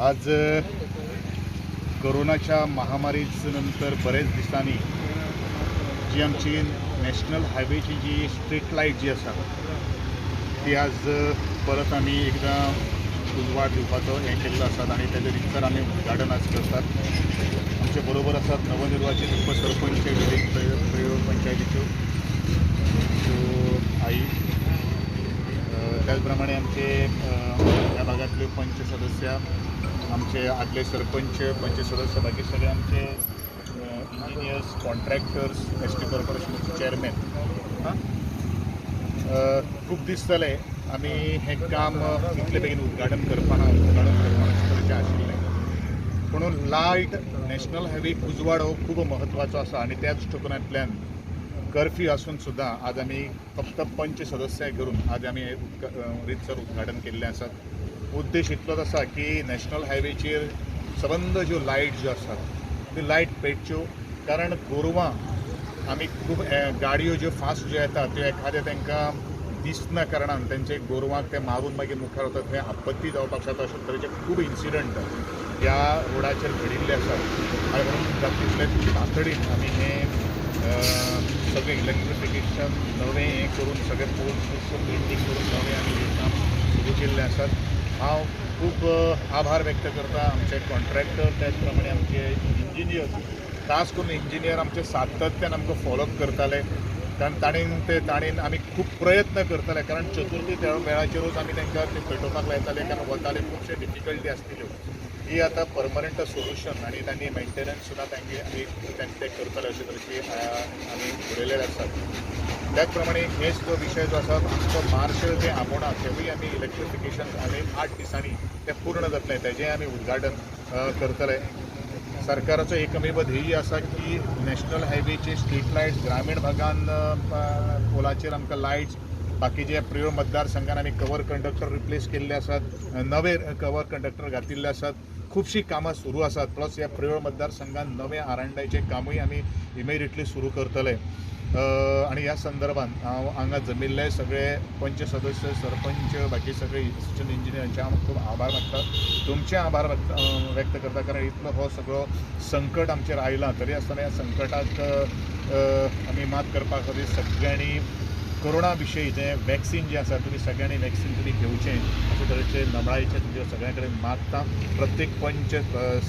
आज कोरोनाच्या महामारीच नंतर बरेच दिसांनी जी आमची नॅशनल हायवेची जी स्ट्रीट लायट जी आसा ती आज परत आमी एकदां उजवाड दिवपाचो हें केल्लो आसात आनी तेजे रितसर आमी उद्घाटन आज करतात. आमचे बरोबर आसात नवनिर्वाचित उपसरपंच विवेक प्रियोळ पंचायतीच्यो आई, त्याचप्रमाणे आमचे ह्या भागातल्यो पंच सदस्य, आमचे आदले सरपंच, पंच सदस्य, बाकी सगळे आमचे इंजिनियर्स, कॉन्ट्रॅक्टर्स, एस टी कॉर्पोरेशनाचे चेअरमॅन. हां, खूब दीस जाले आमी हें काम इतले बेगीन उद्घाटन करपाना अशें तरेचें आशिल्लें, पूण लायट नॅशनल हायवे उजवाड हो खूब म्हत्वाचो आसा आनी त्या दृश्टिकोनांतल्यान कर्फ्यू आसून सुद्दां आज आमी फक्त पंच सदस्य करून आज आमी रितसर उद्घाटन केल्लें आसात. उद्देश इतलोच आसा की नॅशनल हायवेचेर सबंद ज्यो लायट ज्यो आसात त्यो लायट पेटच्यो, कारण गोरवां आमी खूब गाडयो ज्यो फास्ट ज्यो येतात त्यो एखाद्या तांकां दिसना कारणान तेंचे गोरवांक ते मारून मागीर मुखार वतात, थंय आपत्ती जावपाक शकता. अशे तरेचे खूब इन्सिडंट ह्या रोडाचेर घडिल्ले आसात आनी म्हणून जाता तितले तातडीन आमी हें सगळें इलेक्ट्रिफिकेशन नवें हें करून सगळें पोल्स पेंटींग करून नवें आमी हें काम सुरू केल्लें आसात. हांव खूब आभार व्यक्त करता आमचे कॉन्ट्रॅक्टर, त्याच प्रमाणे आमचे इंजिनियर, खास करून इंजिनियर आमचे सातत्यान आमकां फॉलोअप करताले, कारण ताणें आमी खूब प्रयत्न करताले, कारण चतुर्थी त्या वेळाचेरूच आमी तांकां ते पेटोवपाक लायताले, कारण वताले खुबशे डिफिकल्टी आसतल्यो. ही आतां परमनंट सोल्युशन आनी तांणी मेंटेनन्स सुद्दां तांगे आमी ते करतले अशे तरेची आमी उलयलेले आसात. त्याच प्रमाणे हेच जो विशय जो आसा आमचो मार्शल ते आमोणा तेवूय आमी इलेक्ट्रिफिकेशन आमी 8 दिसांनी तें पूर्ण जातलें, तेजेंय आमी उद्घाटन करतले. सरकाराचो एकमेव ध्येय आसा की नॅशनल हायवेचे स्ट्रीट लायट्स ग्रामीण भागान पोलाचेर आमकां लायट्स, बाकीचे प्रियोळ मतदारसंघान आमी कवर कंडक्टर रिप्लेस केल्ले आसात, नवे कवर कंडक्टर घातिल्ले आसात, खुबशीं कामां सुरू आसात. प्लस ह्या प्रियोळ मतदारसंघान नवे आरांडायचें कामूय आमी इमिडिएटली सुरू करतले. आनी ह्या संदर्भात हांव हांगा जमिल्ले सगळे पंच सदस्य, सरपंच, बाकी सगळे असिस्टंट इंजिनियरांचे हांव खूब आभार मागता, तुमचे आभार व्यक्त करता, कारण इतलो हो सगळो संकट आमचेर आयला तरी आसतना ह्या संकटाक आमी मात करपा खातीर सगळ्यांनी कोरोना विशयी जें वॅक्सीन जें आसा तुमी सगळ्यांनी वॅक्सीन तुमी घेवचें अशे तरेचे नमळायेचे तुमच्या सगळ्यां कडेन मागता. प्रत्येक पंच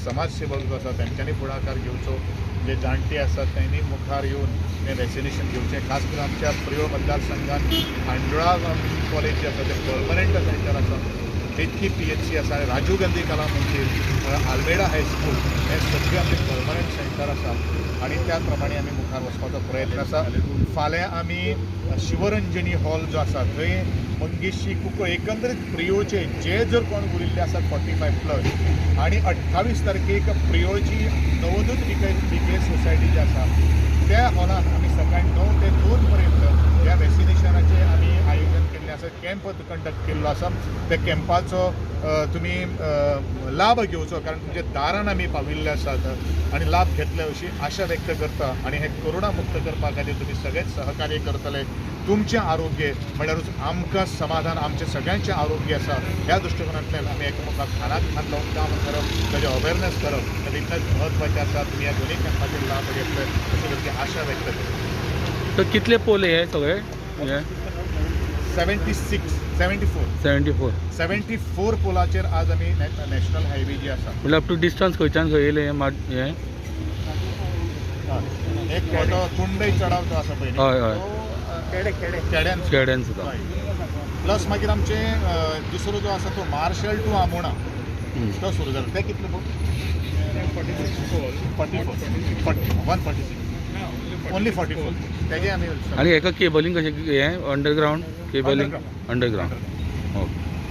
समाजसेवक जो आसा तेंच्यांनी फुडाकार घेवचो, जे जाणटे आसात तेंणी मुखार येवन हें वॅक्सिनेशन घेवचें. खास करून आमच्या प्रियोळ मतदारसंघात खांडोळा कॉलेज जें आसा तें परमनंट सेंटर आसा, बेतकी PHC आसा, राजीव गांधी कला मंदीर, आल्मेडा हायस्कूल, हे सगळे आमचे परमनंट सेंटर आसा आनी त्या प्रमाणे आमी मुखार वचपाचो प्रयत्न आसा. फाल्यां आमी शिवरंजनी हॉल जो आसा थंय मंगेशी कुंकळ एकंदरीत प्रियोळचे जे जर कोण उरिल्ले आसात 45+ आनी 28 तारखेक प्रियोळची नवदूत विके सोसायटी जी आसा त्या हॉलान आमी सकाळी 9 ते 2 पर्यंत ह्या वॅक्सिनेशनाचें आमी आयोजन केल्लें आसा, कॅम्प कंडक्ट केल्लो आसा. त्या कॅम्पाचो तुमी लाभ घेवचो, कारण तुमच्या दारान आमी पाविल्ले आसात आनी लाभ घेतले अशी आशा व्यक्त करता. आनी हें कोरोना मुक्त करपा खातीर तुमी सगळेच सहकार्य करतले. तुमचें आरोग्य म्हणल्यारूच आमकां समाधान, आमचें सगळ्यांचें आरोग्य आसा. ह्या दृश्टिकोनांतल्यान आमी एकामेकाक खानाक खान लावन काम करप, ताजें अवेरनेस करप तें इतलेंच म्हत्वाचें आसा. तुमी ह्या दोनूय कॅम्पाचेर लाभ घेतले अशी तरेची आशा व्यक्त करता. तर कितले पोल हे सगळे? 76, 74 74 पोलाचेर आज आमी नॅशनल हायवे जी आसा म्हणल्यार अप टू डिस्टन्स खंयच्यान खंय येयले हें? एक तो कुंडय चडाव जो आसा पयलीं, हय हय, केड्यान सुद्दां. प्लस मागीर आमचे दुसरो जो आसा तो मार्शल टू आमोणा तो सुरू जालो. ते कितले पोल? 44, 146, ओन्ली 44 तेजे आमी. आनी हेका केबलिंग कशें हें? Underground cabling? Underground, okay.